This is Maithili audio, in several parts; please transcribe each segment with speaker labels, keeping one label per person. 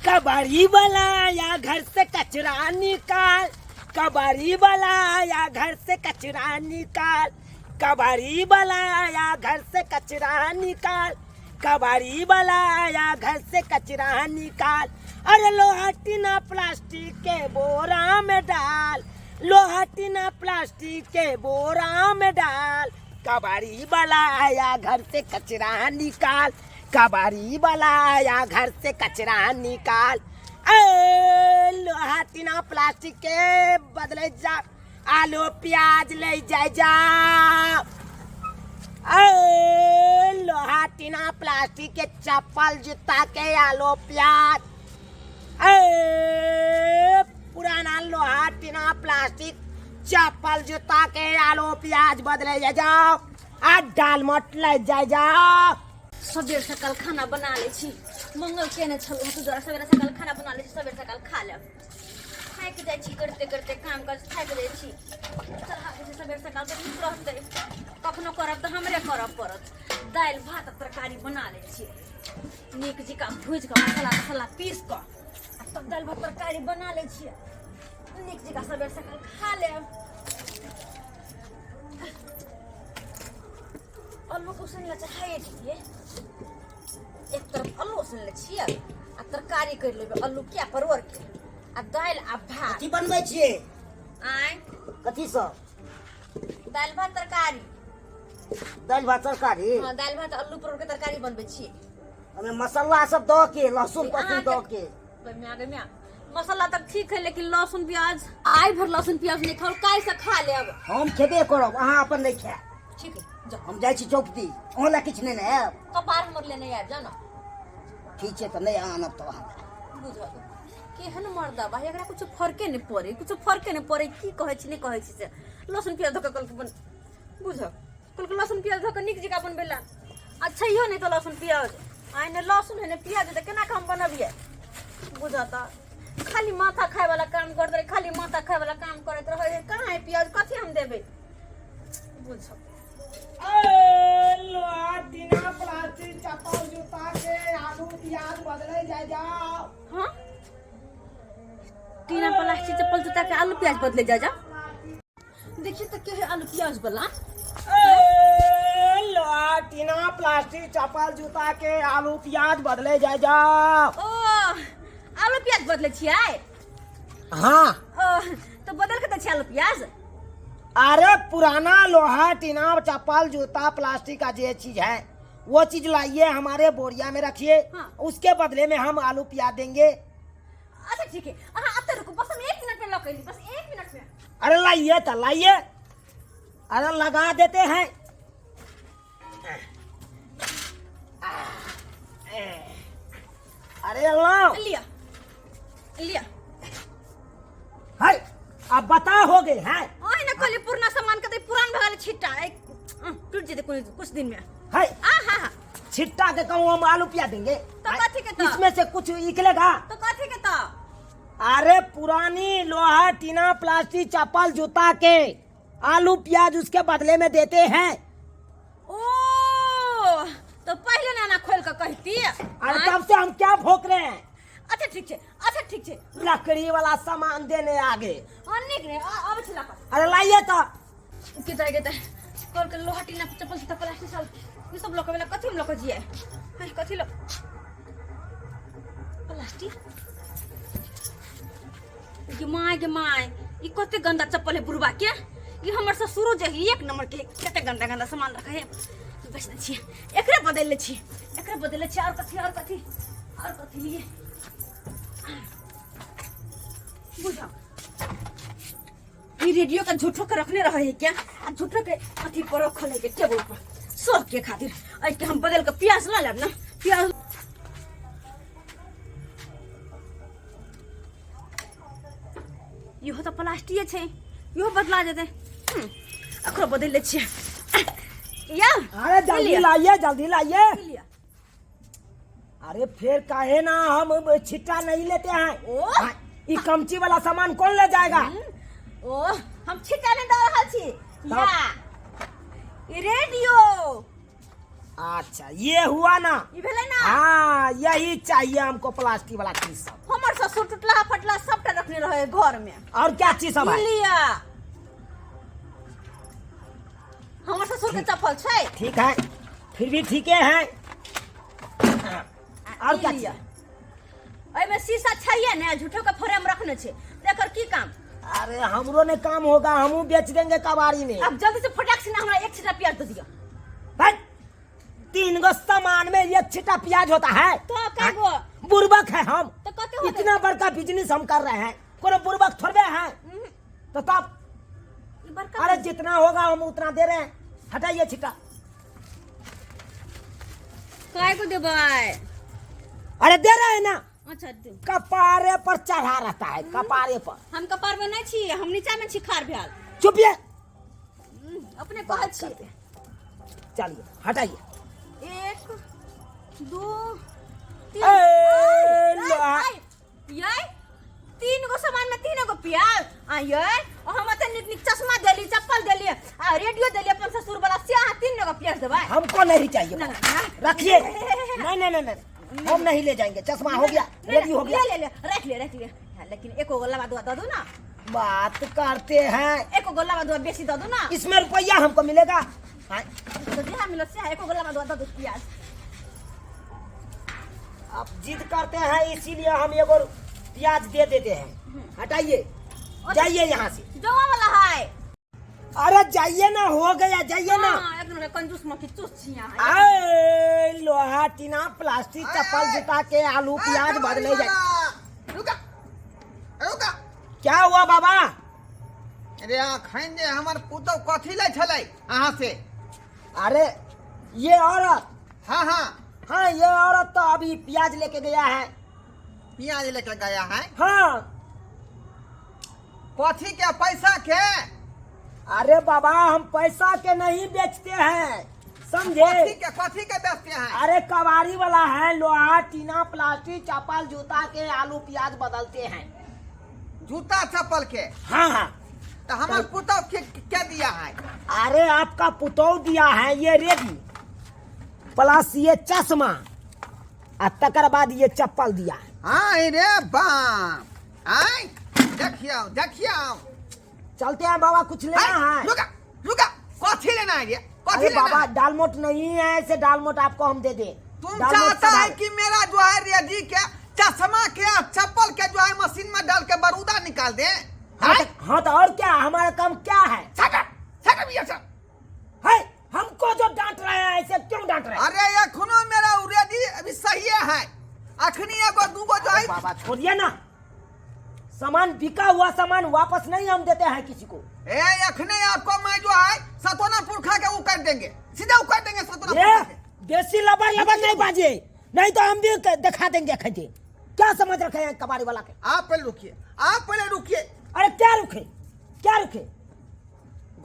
Speaker 1: कबाड़ी वाला आया घर से कचरा निकाल, कबाड़ी वाला आया घर से कचरा निकाल, कबाड़ी वाला आया घर से कचरा निकाल, कबाड़ी वाला आया घर से कचरा निकाल। अरे लोहा टीना प्लास्टिक के बोरा में डाल, लोहा टीना प्लास्टिक के बोरा में डाल, कबाड़ी वाला आया घर से कचरा निकाल, कबाड़ी वाला आया घर से कचरा निकाल। ए लोहा टीना प्लास्टिक के बदले जा, आलू प्याज ले जाए जा। ए लोहा टीना प्लास्टिक के चप्पल जूता के आलू प्याज, ए पुराना लोहा टीना प्लास्टिक चप्पल जूता के आलू प्याज बदले जाए जाओ, आ दाल मोट ले जाए जाओ।
Speaker 2: सबेर सकाल खाना बना लै छी, मंगल केने छलहुँ तऽ दुआरे सबेर सकाल खाना बना लै छी, सबेर सकाल खा लेब। थाकि जाइ छी करिते करिते काम काज, थाकि जाइ छी। चढ़ा दै छी सबेर सकाल तऽ नीक रहतै, कखनो करब तऽ हमरे करऽ पड़त। दालि भात आ तरकारी बना लै छी नीक जकाँ भूजि कऽ, मसाला तसाला पीस कऽ, आ तब दालि भात तरकारी बना लै छियै नीक जकाँ, सबेर सकाल खा लेब। आलू के उसनले चढ़ाइए दियै, एक तरफ आलू उसनले छियै आ तरकारी करि लेबै आलू के परोड़ के आ दालि आ भात।
Speaker 1: कथी बनबै छियै?
Speaker 2: आँय?
Speaker 1: कथी सब?
Speaker 2: दालि भात तरकारी।
Speaker 1: दालि भात तरकारी?
Speaker 2: हँ, दालि भात आलू परोड़ के तरकारी बनबै छियै।
Speaker 1: ओहिमे मसाला सब दऽ के, लहसुन तहसुन दऽ के?
Speaker 2: गै म्या, मसाला तक ठीक है, लेकिन लहसुन प्याज आइ भर लहसुन प्याज नहीं खाओ, काल्हि से खा लेब।
Speaker 1: हम खेबे करब, अहाँ अपन नहीं खायब।
Speaker 2: ठीक है, जाओ।
Speaker 1: हम जाइ छी चौक दी, अहाँ लए किछु नहि ने आयब।
Speaker 2: कपार हमर लेने आबि जाओ ना।
Speaker 1: ठीक छै, तऽ नहि आनब तऽ अहाँ
Speaker 2: बुझल केहन मर्दा भाई, एकरा कुछ फर्के नहीं पड़े, कुछ फर्के नहीं पड़े। की कहै छी नहीं कहै छी से लहसुन प्याज धऽ कऽ कहलकै बन, बुझ कहलकै लहसुन प्याज धऽ कऽ नीक जकाँ बनबै लए। अच्छा इहो नहि तऽ लहसुन प्याज आइ ने लहसुन है ने प्याज, तऽ केना कऽ हम बनबियै? बुझऽ तऽ खाली माथा खायवला काम करैत रहै, खाली माथा खायवला काम करैत रहै। कहाँ है प्याज, कथी हम देबै? बुझ
Speaker 1: लोहा टीना प्लास्टिक चप्पल जूता के आलू प्याज बदले जाय जाओ।
Speaker 2: हाँ, टीना प्लास्टिक चप्पल जूता के आलू प्याज बदले जा जा। देखिए तो के है आलू प्याज वाला।
Speaker 1: ए, लोहा टीना प्लास्टिक चप्पल जूता के आलू प्याज बदले जाय जाओ।
Speaker 2: ओ आलू प्याज बदले छियै?
Speaker 1: हाँ।
Speaker 2: ओ तो बदल के दै छियै आलू प्याज?
Speaker 1: अरे पुराना लोहा टीना चप्पल जूता प्लास्टिक का जो चीज है वो चीज लाइए, हमारे बोरिया में रखिए।
Speaker 2: हाँ।
Speaker 1: उसके बदले में हम आलू प्याज देंगे।
Speaker 2: अच्छा ठीक है, अहाँ अब रुकू, बस हम 1 मिनट में लऽ के अयली, बस 1 मिनट में।
Speaker 1: अरे लाइए तो लाइए, अरे लगा देते हैं। अरे लाओ।
Speaker 2: लिया लिया।
Speaker 1: है अब बता हो गए हैं।
Speaker 2: ओए ना कहली पुरना सामान के, तो पुरान भऽ गेल छिट्टा, एक टूट जेतै कोई कुछ दिन में।
Speaker 1: है
Speaker 2: आ हाँ हाँ।
Speaker 1: छिट्टा के कहूँ हम आलू प्याज देंगे?
Speaker 2: तो कथी के तो?
Speaker 1: इसमें से कुछ निकलेगा?
Speaker 2: तो कथी के तो?
Speaker 1: अरे पुरानी लोहा टीना प्लास्टिक चप्पल जूता के आलू प्याज उसके बदले में देते हैं।
Speaker 2: ओ तो पहले ना ना खोल के कहती।
Speaker 1: अरे तब से हम क्या भोंक रहे हैं?
Speaker 2: अच्छा ठीक छै, अच्छा ठीक छै।
Speaker 1: लकड़ी वाला सामान देने आगे।
Speaker 2: हाँ निक रे, अब छला कर।
Speaker 1: अरे लाइए तो।
Speaker 2: के जाए के कल के लोहा टीना चप्पल जूता प्लास्टिक सब ई सब लकवे ला कथी हम लक जिए हैं, कथी लक प्लास्टिक? गे my गे my, ई कते गंदा चप्पल है बुढ़बा के। ई हमर ससुरो जे है एक नंबर के, कते गंदा गंदा सामान रखे है। बेच दै छियै, एकरे बदलि लै छियै, एकरे बदलि लै छियै। और कथी, और कथी, और कथी लिए? बुझा ई रेडियो का झूठो के रखने रहे है क्या? आ झूठो के अथी पर रखल है के टेबुल पर शौक के खातिर। ऐ के हम बदल के प्याज ला लेब ना, प्याज। इहो तऽ प्लास्टिके छै, इहो बदला जेतै। एकरो बदलि लै छियै। या
Speaker 1: अरे जल्दी
Speaker 2: लिअ।
Speaker 1: लाइए, जल्दी लाइए।
Speaker 2: लिअ।
Speaker 1: अरे फिर काहे ना हम छिट्टा नहीं लेते हैं।
Speaker 2: ओ।
Speaker 1: हाँ, ये कमची वाला सामान कौन ले जाएगा?
Speaker 2: ओ हम छिट्टा नहि दऽ रहल छी।
Speaker 1: तब?
Speaker 2: या ई रेडियो।
Speaker 1: अच्छा ये हुआ ना।
Speaker 2: ई भेलै ना।
Speaker 1: हाँ, यही चाहिए हमको, प्लास्टिक वाला चीज सब।
Speaker 2: हमर ससुर टुटला फटला सबटा रखने रहे घर में।
Speaker 1: और क्या चीज सब
Speaker 2: ई
Speaker 1: है?
Speaker 2: लिअ, हमर ससुर के चप्पल छै।
Speaker 1: ठीक है, फिर भी ठीक है। और
Speaker 2: ई
Speaker 1: क्या
Speaker 2: लिअ।
Speaker 1: चीज?
Speaker 2: एहिमे शीशा छैहे ने, झूठो के फ्रेम रखने छै, तऽ एकर की काम?
Speaker 1: अरे हमरो ने काम होगा, हमू बेच देंगे कबाड़ी में।
Speaker 2: अब जल्दी से फटाक से ना हमरा एक छिटा प्याज दे दिअ।
Speaker 1: हट! तीन गो सामान में एक छिटा प्याज होता है?
Speaker 2: तो कै गो?
Speaker 1: बुर्बक है हम?
Speaker 2: तो कते होतै?
Speaker 1: इतना बड़का बिजनेस हम कर रहे हैं, कोनो बुर्बक थोड़बे है? तो तब
Speaker 2: ई बड़का।
Speaker 1: अरे जितना होगा हम उतना दे रहे हैं, हटाइए छिटा।
Speaker 2: कै गो देबै?
Speaker 1: अरे दे रहे हैं ना।
Speaker 2: अच्छा दे।
Speaker 1: कपारे पर चढ़ा रहता है, कपारे पर।
Speaker 2: हम कपार में नहीं छी, हम नीचा में छी खार भेल।
Speaker 1: चुपिए।
Speaker 2: अपने कहै छी।
Speaker 1: चलिए, हटाइए।
Speaker 2: एक, दू, तीन।
Speaker 1: ए,
Speaker 2: आय,
Speaker 1: ला।
Speaker 2: आय, यै तीन गो सामान में तीन गो प्याज आ यै, और हम एते नीक नीक चश्मा देली, चप्पल देली आ रेडियो देली अपन ससुर वाला से, अहाँ तीन गो प्याज देबै?
Speaker 1: हमको नहीं चाहिए।
Speaker 2: ना, ना।
Speaker 1: रखिए। नहीं नहीं नहीं नहीं, हम नहीं ले जाएंगे। चश्मा हो गया, रेडी हो गया।
Speaker 2: ले ले ले, रख ले, रख ले। हाँ, लेकिन एको गो लवा दुआ दऽ दू ना।
Speaker 1: बात करते हैं।
Speaker 2: एको गो लवा दुआ बेसी दऽ दू ना।
Speaker 1: इसमें रुपया हमको मिलेगा, हाँ?
Speaker 2: तो जेहा मिलत से एको गो लवा दुआ दऽ दू प्याज।
Speaker 1: आप जिद करते हैं, इसीलिए हम एगो प्याज दे देते हैं। हटाइए, जाइए यहाँ से।
Speaker 2: जौआ वाला है।
Speaker 1: अरे जाइए ना, हो गया, जाइए ना।
Speaker 2: हाँ, एक नंबर कंजूस मक्खी चूस छी अहाँ।
Speaker 1: आए, लोहा टीना प्लास्टिक चप्पल जूता के आलू प्याज बदले जाए।
Speaker 3: रुका रुका।
Speaker 1: क्या हुआ बाबा?
Speaker 3: अरे अखन जे हमर पुतहु कथी लै छलै अहाँ से?
Speaker 1: अरे ये औरत?
Speaker 3: हाँ हाँ।
Speaker 1: हाँ, ये औरत तो अभी प्याज लेके गया है।
Speaker 3: प्याज लेके गया है?
Speaker 1: हाँ।
Speaker 3: कथी के, पैसा के?
Speaker 1: अरे बाबा, हम पैसा के नहीं बेचते हैं, समझे?
Speaker 3: कथी के, कथी के बेचते हैं?
Speaker 1: अरे कबाड़ी वाला है, लोहा टीना प्लास्टिक चप्पल जूता के आलू प्याज बदलते हैं।
Speaker 3: जूता चप्पल के?
Speaker 1: हाँ हाँ।
Speaker 3: तो हमार पुतहु के क्या दिया है?
Speaker 1: अरे आपका पुतोह दिया है ये रेडी प्लस ये चश्मा आ तकर बाद ये चप्पल दिया है।
Speaker 3: हाँ रे बाप, आय देखियो देखियो।
Speaker 1: चलते हैं बाबा, कुछ लेना है?
Speaker 3: रुका रुका, कथी लेना है रे, कथी
Speaker 1: अरे
Speaker 3: लेना
Speaker 1: बाबा
Speaker 3: है?
Speaker 1: दालमोट नहीं है, ऐसे दालमोट आपको हम दे दे।
Speaker 3: तुम
Speaker 1: दालमोट
Speaker 3: चाहता है
Speaker 1: सदा-
Speaker 3: कि मेरा जो है रेडी के चश्मा के और चप्पल के जो है मशीन में डाल के बरूदा निकाल दे?
Speaker 1: हाँ तो, हाँ तो और क्या, हमारा काम क्या है?
Speaker 3: सट सट भैया सट।
Speaker 1: है हमको जो डांट रहे हैं, ऐसे क्यों डांट रहे हैं?
Speaker 3: अरे एखनो मेरा उ रेडी अभी सही है, अखनी एगो दूगो जो है।
Speaker 1: बाबा छोड़िए ना, सामान बिका हुआ सामान वापस नहीं हम देते हैं किसी को।
Speaker 3: ए अखने आपको मैं जो है सतोना पुरखा के वो कर देंगे, सीधा वो कर देंगे सतोना
Speaker 1: ये
Speaker 3: पुरखा के।
Speaker 1: देसी लबर लबर नहीं बाजे, नहीं तो हम भी दिखा देंगे खंजे। क्या समझ रखे हैं कबाड़ी वाला के?
Speaker 3: आप पहले रुकिए, आप पहले रुकिए।
Speaker 1: अरे क्या रुके, क्या रुके?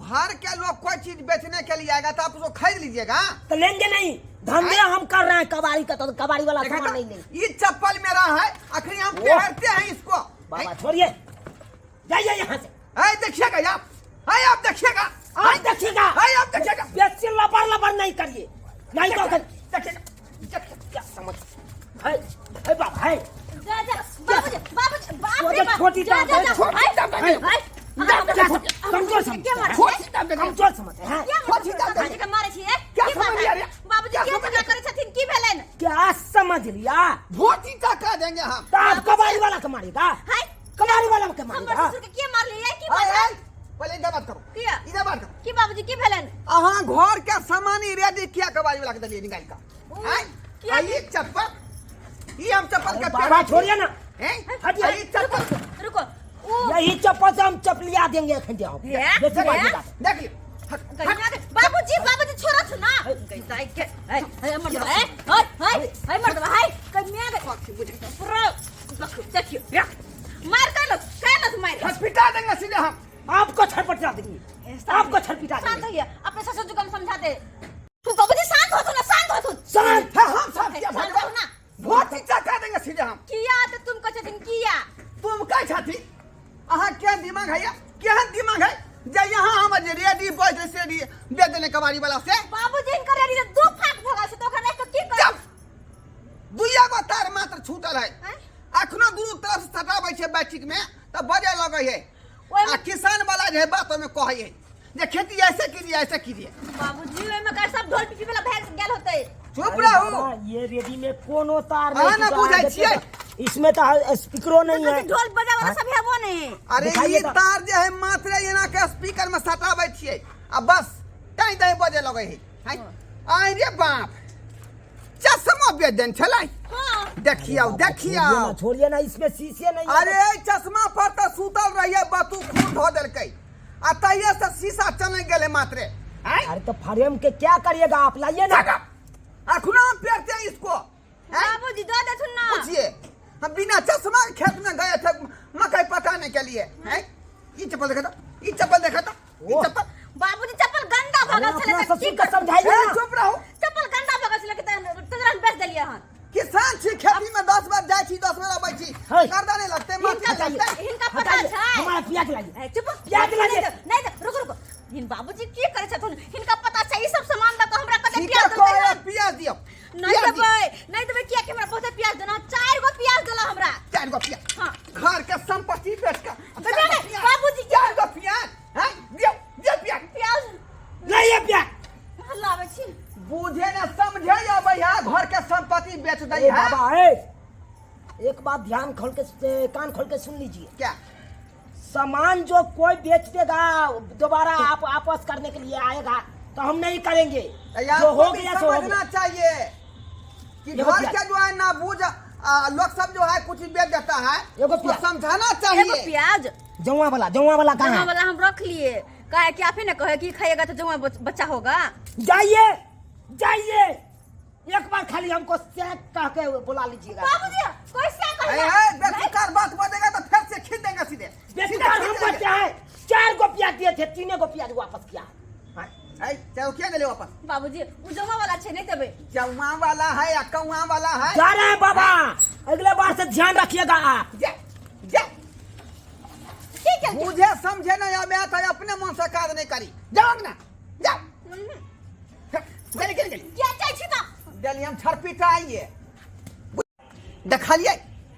Speaker 3: घर के लोग कोई चीज बेचने के लिए आएगा तो आप उसको खरीद लीजिएगा?
Speaker 1: तो लेंगे नहीं, धंधे हम कर रहे हैं कबाड़ी का, तो कबाड़ी वाला
Speaker 3: देखा
Speaker 1: सामान
Speaker 3: तो,
Speaker 1: नहीं लेंगे।
Speaker 3: ये चप्पल मेरा है, अखनी हम
Speaker 1: वो।
Speaker 3: पहनते हैं इसको।
Speaker 1: बाबा छोड़िए, जाइए यहाँ से।
Speaker 3: ऐ देखिएगा आप, ऐ आप देखिएगा।
Speaker 1: आप देखिएगा।
Speaker 3: ऐ आप देखिएगा।
Speaker 1: बेसी लबर लबर नहीं करिए, नहीं तो
Speaker 3: देखिएगा देखिएगा।
Speaker 1: क्या समझ है, है बाबा है।
Speaker 2: जा जा बाबूजी बाबूजी, बाप
Speaker 1: वो
Speaker 2: रे
Speaker 1: तो
Speaker 2: बाप।
Speaker 1: छोटी
Speaker 2: जा जा
Speaker 1: दांत है,
Speaker 2: जा
Speaker 1: छोटी
Speaker 2: हाय,
Speaker 3: दांत है।
Speaker 2: हाय,
Speaker 1: क्या कमजोर
Speaker 2: के
Speaker 1: समझते
Speaker 2: मारे
Speaker 1: हैं?
Speaker 3: छोटी दांत है।
Speaker 1: कमजोर समझते हैं?
Speaker 2: क्या
Speaker 3: छोटी दांत है।
Speaker 2: बाबूजी के मारे छियै?
Speaker 3: क्या
Speaker 2: की बात
Speaker 3: समझ लिया
Speaker 2: है?
Speaker 3: रे?
Speaker 2: बाबूजी
Speaker 3: क्या
Speaker 2: के
Speaker 3: समझ
Speaker 2: झगड़ा
Speaker 3: लिया?
Speaker 2: करै छथिन, की भेलनि?
Speaker 1: क्या समझ लिया?
Speaker 3: धोती का देंगे हम।
Speaker 1: तो आप कबाड़ी वाला के मारेगा?
Speaker 2: हाय।
Speaker 1: कबाड़ी वाला के
Speaker 2: हमर
Speaker 1: मारेगा?
Speaker 2: ससुर के के मारलियै, की
Speaker 3: ऐ,
Speaker 2: बात है?
Speaker 3: ऐ, पहले इधर बात करो।
Speaker 2: किया?
Speaker 3: इधर बात करो।
Speaker 2: की बाबूजी, की भेलनि?
Speaker 3: अहाँ घर के सामान ही रेडी किया कबाड़ी वाला के देलियै निकाल का?
Speaker 2: ओ,
Speaker 3: आय,
Speaker 2: किया?
Speaker 3: आ ई चप्पल, ई हम चप्पल के
Speaker 1: बाबा
Speaker 3: पहने छी।
Speaker 1: छोड़िए ना।
Speaker 3: हैं?
Speaker 1: हटिए।
Speaker 3: आ ई चप्पल।
Speaker 2: रुको, ओ
Speaker 1: यही चप्पल से हम चपलिया देंगे खंडे हम।
Speaker 2: हे?
Speaker 1: जैसे
Speaker 2: हे?
Speaker 1: बाजी बात।
Speaker 3: देख लियो। हट,
Speaker 2: कहिया के बाबूजी बाबूजी छोड़ो छु ना, कैसा के है है मर्दबा है है है है मर्दबा है कन्या के पूरा देखियो मार कैलस कैलस मार।
Speaker 3: हॉस्पिटल देंगे सीधे हम।
Speaker 1: आपको छटपटा देंगे, आपको छटपटा
Speaker 2: शांत
Speaker 1: देंगे।
Speaker 2: होइए, अपने ससुर जी को हम समझा दे। तू बाबूजी शांत हो ना, शांत हो।
Speaker 1: शांत।
Speaker 3: हाँ, हम साफ किया।
Speaker 2: शांत हो ना।
Speaker 3: बहुत ही चक्का देंगे सीधे हम।
Speaker 2: किया तो तुम कह छथिन किया?
Speaker 3: तुम का छाती, अहाँ क्या दिमाग है या केहन दिमाग है? जे यहाँ हमर जे रेडी बज से रेडी दे देने कबाड़ी वाला से।
Speaker 2: बाबूजी, हिनकर रेडी से दू फाक भऽ गेल छै, तऽ ओकरा राखि कऽ की करब?
Speaker 3: चुप! दुइया गो तार मात्र छूटल है।
Speaker 2: आँय?
Speaker 3: अखनो दुनू तरफ से सटाबै छै बैठक में तऽ बजे लगै है।
Speaker 2: ओहिमे
Speaker 3: आ किसान वाला जे है बात ओहिमे कहै है जे खेती ऐसे कीजिए, ऐसे कीजिए।
Speaker 2: बाबूजी, ओहिमे कर सब ढोल पिपी वाला भागि गेल होतै।
Speaker 3: चुप
Speaker 1: अरे
Speaker 3: रहू।
Speaker 1: बाबा, ये रेडी में कोनो तार
Speaker 3: अहाँ
Speaker 1: नहीं
Speaker 3: ना
Speaker 1: टूटा है,
Speaker 3: बुझै
Speaker 1: देखिए
Speaker 3: छियै।
Speaker 1: तो, इसमें तो स्पीकरो नहीं है।
Speaker 2: ढोल बजा वाला सब हेबो नहीं।
Speaker 3: अरे,
Speaker 1: दिखाइए
Speaker 3: ई
Speaker 1: तऽ।
Speaker 3: तार जे है मात्र एना के स्पीकर में सटाबै छियै आ बस तैं तैं बजे लगै है। हैं? आइ रे बाप, चश्मा बेच देने छलै।
Speaker 2: हाँ।
Speaker 3: देखियौ।
Speaker 1: बाबा,
Speaker 3: देखियौ।
Speaker 1: छोड़िए ना, छोड़िए ना, इसमें शीशे नहीं है।
Speaker 3: अरे, एहि चश्मा पर तऽ सुतल रहियै, बतू खून धो देलकै आ तहिये से शीशा चमकि गेलै मात्रे। आँय?
Speaker 1: अरे, तो फ्रेम के क्या करिएगा आप? लाइए ना।
Speaker 3: अखनो हम पेरते हैं इसको, आँय?
Speaker 2: बाबूजी, दऽ देथुन ना।
Speaker 3: पूछिए, हम बिना चश्मा के खेत में गए थे मकई पकाने के लिए, हैं? ई चप्पल देखा तो, ई चप्पल देखा तो, ई
Speaker 1: ओह।
Speaker 3: चप्पल।
Speaker 2: बाबूजी, चप्पल गंदा भऽ
Speaker 1: अरे,
Speaker 2: गेल छलै
Speaker 1: अपना
Speaker 2: तऽ की
Speaker 1: ससुर के
Speaker 2: करब?
Speaker 1: समझाइए
Speaker 3: ए,
Speaker 1: ना।
Speaker 3: चुप रहो।
Speaker 2: चप्पल गंदा भऽ गेल छलै तऽ तोरा हम बेच देलियै हन।
Speaker 3: किसान छी, खेती में 10 बार जाइ छी, 10 बार अबै छी।
Speaker 1: है।
Speaker 3: गर्दा नहीं लगते, माथ नहीं लगते।
Speaker 2: हिनका पता
Speaker 1: हटाइए,
Speaker 2: छै।
Speaker 1: हमारा प्याज लाइए।
Speaker 2: ए, चुप।
Speaker 1: प्याज
Speaker 2: नहीं
Speaker 1: लाइए।
Speaker 2: दे, नहीं दे, रुको रुको। हिन बाबूजी की करै छथुन? हिनका पता छै ई सब सामान दऽ कऽ हमरा कते
Speaker 3: ठीके
Speaker 2: प्याज देलकै
Speaker 3: कहै,
Speaker 2: हन।
Speaker 3: प्याज दियौ।
Speaker 2: नहीं
Speaker 3: प्याज दियौ।
Speaker 2: देबै, नहीं देबै, किया कि हमरा बहुते प्याज देना, चारि गो प्याज देला हमरा।
Speaker 3: चारि गो प्याज?
Speaker 2: हाँ।
Speaker 3: घर के संपत्ति बेच के
Speaker 2: बेटा ने, बाबूजी के-
Speaker 3: चारि गो प्याज, हैं? दियौ, दियौ प्याज।
Speaker 2: प्याज।
Speaker 1: लाइए प्याज।
Speaker 2: लाबै छी।
Speaker 3: बुझे ने समझे अबै है, घर के संपत्ति बेच दै
Speaker 1: ए
Speaker 3: है।
Speaker 1: बाबा, ए, एक बात ध्यान खोल के कान खोल के सुन लीजिए।
Speaker 3: क्या?
Speaker 1: सामान जो कोई बेच देगा, दोबारा आप आपस करने के लिए आएगा तो हम नहीं करेंगे।
Speaker 3: तो यार,
Speaker 1: जो हो
Speaker 3: आपको भी
Speaker 1: गया सो हो
Speaker 3: समझना
Speaker 1: गया।
Speaker 3: चाहिए कि
Speaker 1: एगो
Speaker 3: घर
Speaker 1: प्याज।
Speaker 3: के जो है ना बूझ लोग सब जो है कुछ बेच देता है,
Speaker 1: एगो
Speaker 3: उसको
Speaker 1: प्याज।
Speaker 3: समझाना
Speaker 2: एगो
Speaker 3: चाहिए।
Speaker 2: प्याज।
Speaker 1: जौआ वाला, जौआ वाला कहाँ
Speaker 2: जौआ
Speaker 1: है?
Speaker 2: वाला हम रख लिए, काहे कि आप ही ना कहे कि खाइएगा तो जौआ बच्चा होगा।
Speaker 1: जाइए जाइए, एक बार खाली हमको सेक कह के बुला लीजिएगा।
Speaker 2: बाबूजी, कैसे
Speaker 3: ए,
Speaker 2: कहला?
Speaker 3: ए, बेकार बात बोलेगा तो फिर से खींच देंगे सीधे।
Speaker 1: बेकार हम
Speaker 3: सीधे खींच
Speaker 1: बच्चे हैं? चार गो प्याज दिए थे, तीने गो प्याज वापस किया हाँ।
Speaker 3: देंगे। ए, चलो, क्या ले वापस?
Speaker 2: बाबूजी, उ जौआ वाला छै, नहीं देबै।
Speaker 3: जौआ वाला है या कौआ वाला है?
Speaker 1: जा रहे हैं बाबा, अगले बार से ध्यान रखिएगा आप।
Speaker 3: जा जा।
Speaker 2: की केलकै?
Speaker 3: मुझे समझे नहीं आबे तो अपने मन से काज नहीं करी। जाओ ना, जाओ। चल चल चल।
Speaker 2: किया जाइ छी तऽ?
Speaker 3: दिल्ली हम छरपीटा आइए। देखलिए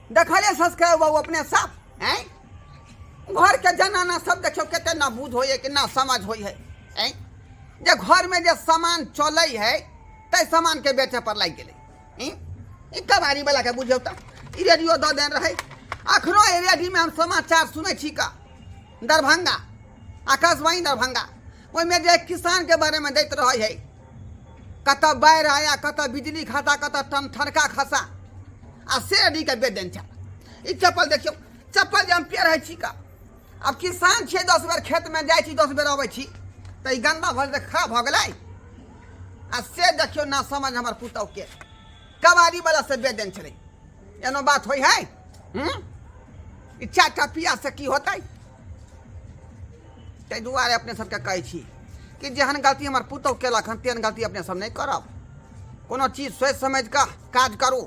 Speaker 3: देखलिए सब्सक्राइब बाबू अपने साफ हैं। घर के जनाना सब देखियो कते ना बुझ होइए कि ना समझ होइ है, हैं? जे घर में जे सामान चलै है तै सामान के बेचे पर लागि गेलै, हैं? ई कबाड़ी वाला के बुझियौ तऽ ई रेडियो दऽ देने रहै। अखनो एहि रेडियोमे हम समाचार सुनै छी का, दरभंगा आकाशवाणी दरभंगा, ओहिमे जे किसानके बारेमे दैत रहै है, कतऽ बाढ़ि आया, कतऽ बिजली खसा, कतऽ ठनका खसा, आ से रेडीके बेच देने छल। ई चप्पल देखियौ, चप्पल जे हम पेरहै छी का, आब किसान छियै, 10 बेर खेतमे जाइ छी, 10 बेर अबै छी, तऽ ई गन्दा भऽ जेतै, खराब भऽ गेलै। आ से देखियौ ना समझ हमर पुतहुके, कबाड़ी वाला से बेच देने छलै। एनो बात होइ है? हूँ, ई चारिटा पियाज से की होतै? ताहि दुआरे अपने सबके कहै छी कि जेहन गलती हमर पुतहु केलक हन, तेहन गलती अपने सब नहि करब। कोनो चीज सोचि समझि कऽ काज करू।